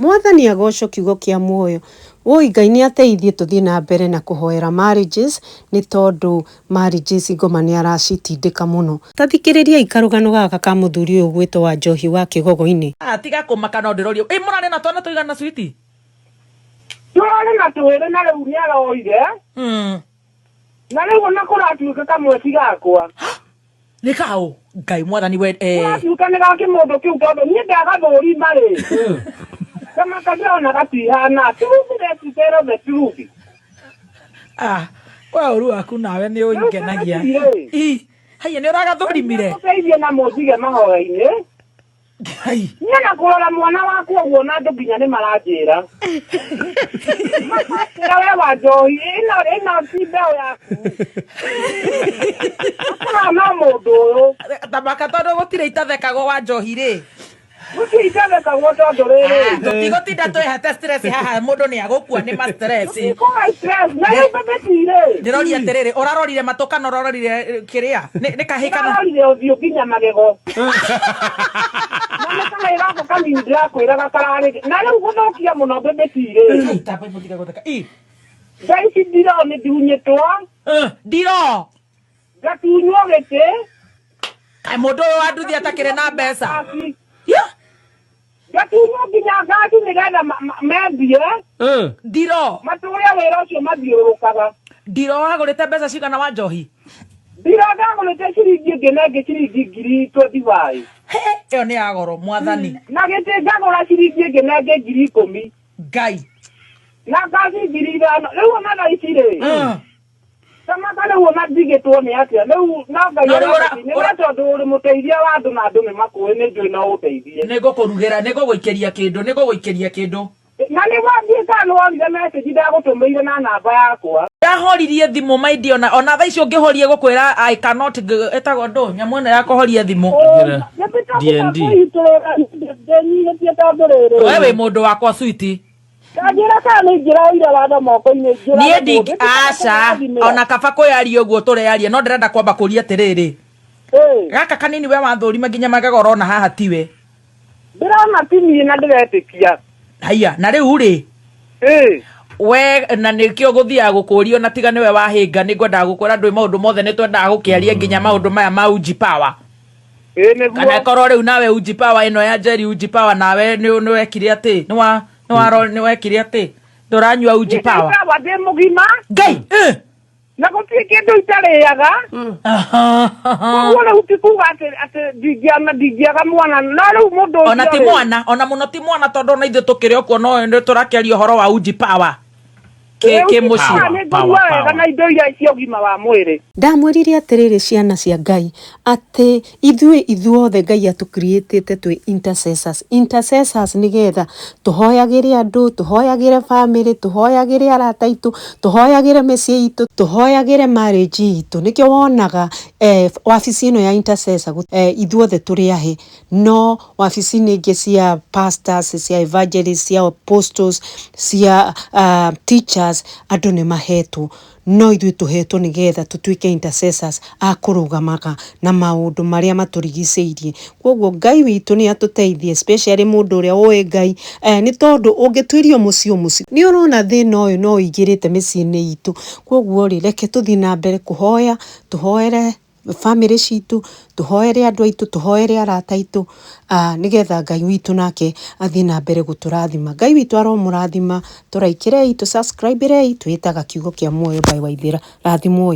Mwathani agocwo kiugo kĩa muoyo. Woi Ngai nĩ ateithie tũthiĩ na mbere na kũhoera marriages nĩ tondũ marriages ngoma nĩ aracitindĩka mũno. Ta thikĩrĩriai karũgano gaka ka mũthuri ũyũ ũgwĩtwo wa njohi wa kĩgogo-inĩ. Ah, tiga kũmaka no ndĩrorio. Ĩ mũrarĩ na twana tũigana switi? Tũrarĩ na twĩrĩ na rĩu nĩ aroire. Na rĩu ona kũratuĩka kamwe ti gakwa. Nĩ kaũ? Ngai mwathani we eh. Kũratuĩka nĩ ga kĩmũndũ kĩu tondũ niĩ ndagathũrima rĩ. Kamaka ndĩrona gatihana. Truth let's tell the truth. Ah, we ũru waku nawe nĩ ũngenagia. Rĩu Ii, haiya nĩ ũragathũrimire. Mũteithie na mũnjige mahoya-inĩ. Ngai. Niĩ na kũrora mwana wakwa ũguo na andũ nginya nĩ maranjĩra. Makanjĩra we wa njohi ĩno ĩno ti mbeũ yaku. Akahana mũndũ ũyũ. Tamaka tondũ gũtirĩ itathekagwo wa njohi rĩ. Gũtirĩ itathekagwo tondũ rĩrĩ. Ah, tũtigũtinda twĩhete stress haha mũndũ nĩ agũkua nĩ ma stress. Tũtikũga stress na rĩu bebe tirĩ. Ndĩroria atĩrĩrĩ, ũrarorire matũ kana ũrarorire kĩrĩa? Nĩ kahĩ kana? Ndĩrarorire ũthiũ nginya magego. Na nĩ kahĩ gaka kanini ndĩrakwĩraga kararĩ. Na rĩu gũthũkia mũno bebe tirĩ. Ngai, tamba mũtige gũtheka. Ii. Thaa ici ndiro nĩ ndiunyĩtwo. Ndiro. Ngatunywo gĩtĩ. Kaĩ mũndũ ũyũ wa nduthi atakĩrĩ na mbeca? Ngasi. Ya. Ngatunywo nginya ngasi nĩgetha mendie. Ndiro. Matũre wĩra ũcio mathiũrũrũkaga. Ndiro wagũrĩte mbeca cigana wa njohi? Ndiro ndagũrĩte ciringi ĩngĩ na ĩngĩ ciringi ngiri 25. He, ĩyo nĩ ya goro mwathani. Na gĩtĩ ngagũra ciringi ĩngĩ na ĩngĩ 10,000. Ngai. Na ngasi 5,000. Rĩu ona thaa ici rĩ. Tamaka rĩu ona ndigĩtwo nĩ atĩa. Rĩu no Ngai No rĩu aragũteithia. Nĩ tondũ ũrĩ mũteithia wa andũ na andũ nĩ makũĩ nĩ njũĩ no ũndeithie. Nĩ ngũkũrugĩra, nĩ ngũgũikĩria kĩndũ, nĩ ngũgũikĩria kĩndũ. Na nĩ wathiĩ kana nĩ wonire message ndagũtũmĩire na namba yakwa. Ndahoririe thimũ my dear, ona thaa ici ũngĩhoria gũkwĩra I cannot ĩtagwo ndũ nyamũ ĩno ya kũhoria thimũ. DND. Ndĩnyihĩtie tondũ rĩrĩ. We wĩ mũndũ wakwa sweetie. Ndanjĩra kana nĩ ingĩroire watho moko-inĩ njũrage Niĩ mũndũ. ndingĩ aca ona kaba kwĩyaria ũguo tũreyaria no ndĩrenda kwamba kũria atĩrĩrĩ. Gaka kanini we wathũrima nginya magego ũrona haha tiwe. Ndĩrona ti niĩ na ndĩretĩkia. Haiya na rĩu rĩ. We na nĩkĩo gũthiaga gũkũria ona tiga nĩwe wahĩnga nĩ ngwendaga gũkwĩra ndũĩ maũndũ mothe nĩ twendaga gũkĩaria nginya maũndũ maya ma Uji Power. Kana ĩkorwo rĩu nawe Uji Power ĩno ya Jerry Uji Power nawe nĩ wekire atĩ nĩ wa nĩ waro nĩ wekire atĩ ndũranyua Uji Power. Power ndĩ mũgima. Ngai. Na gũtirĩ kĩndũ itarĩaga. Koguo rĩu ti kuga atĩ atĩ ndingĩaga mwana no rĩu mũndũ ũcio Ona ti rĩ, mwana ona mũno ti mwana tondũ ona ithuĩ tũkĩrĩ o kuo no nĩ tũrakĩaria ũhoro wa Uji Power. Rĩu Kĩ mũciĩ. Power nĩ ngũigua wega na indo iria cia ũgima wa mwĩrĩ. Ndamwĩrire atĩrĩrĩ ciana cia Ngai atĩ ithuĩ ithuothe Ngai atũcreatĩte twĩ intercessors. Intercessors nĩgetha tũhoyagĩre andũ, tũhoyagĩre family, tũhoyagĩre arata aitũ, tũhoyagĩre mĩciĩ itũ, tũhoyagĩre marriage itũ. Nĩkĩo wonaga wabici ĩno ya intercessor ithuothe tũrĩ ahe, no wabici-inĩ ingĩ cia pastors, cia evangelists, cia apostles, cia teachers, andũ nĩ mahetwo. No ithuĩ tũhetwo nĩgetha tũtuĩke intercessors a kũrũgamaga na maũndũ marĩa matũrigicĩirie. Koguo Ngai witũ nĩ atũteithie, especially mũndũ ũrĩa ũĩ Ngai, nĩ tondũ ũngĩtuĩrio mũciĩ o mũciĩ, nĩ ũrona thĩna ũyũ no ũingĩrĩte mĩciĩ-inĩ itũ. Koguo rĩ, reke tũthiĩ na mbere kũhoya, tũhoere family citũ, tũhoere andũ aitũ, tũhoere arata aitũ, nĩgetha Ngai witũ nake athiĩ na mbere gũtũrathima. Ngai witũ aromũrathima, tũraikĩrei, tũsubscriberei, twĩtaga Kiugo kĩa Muoyo by Waithĩra. Rathimwoi.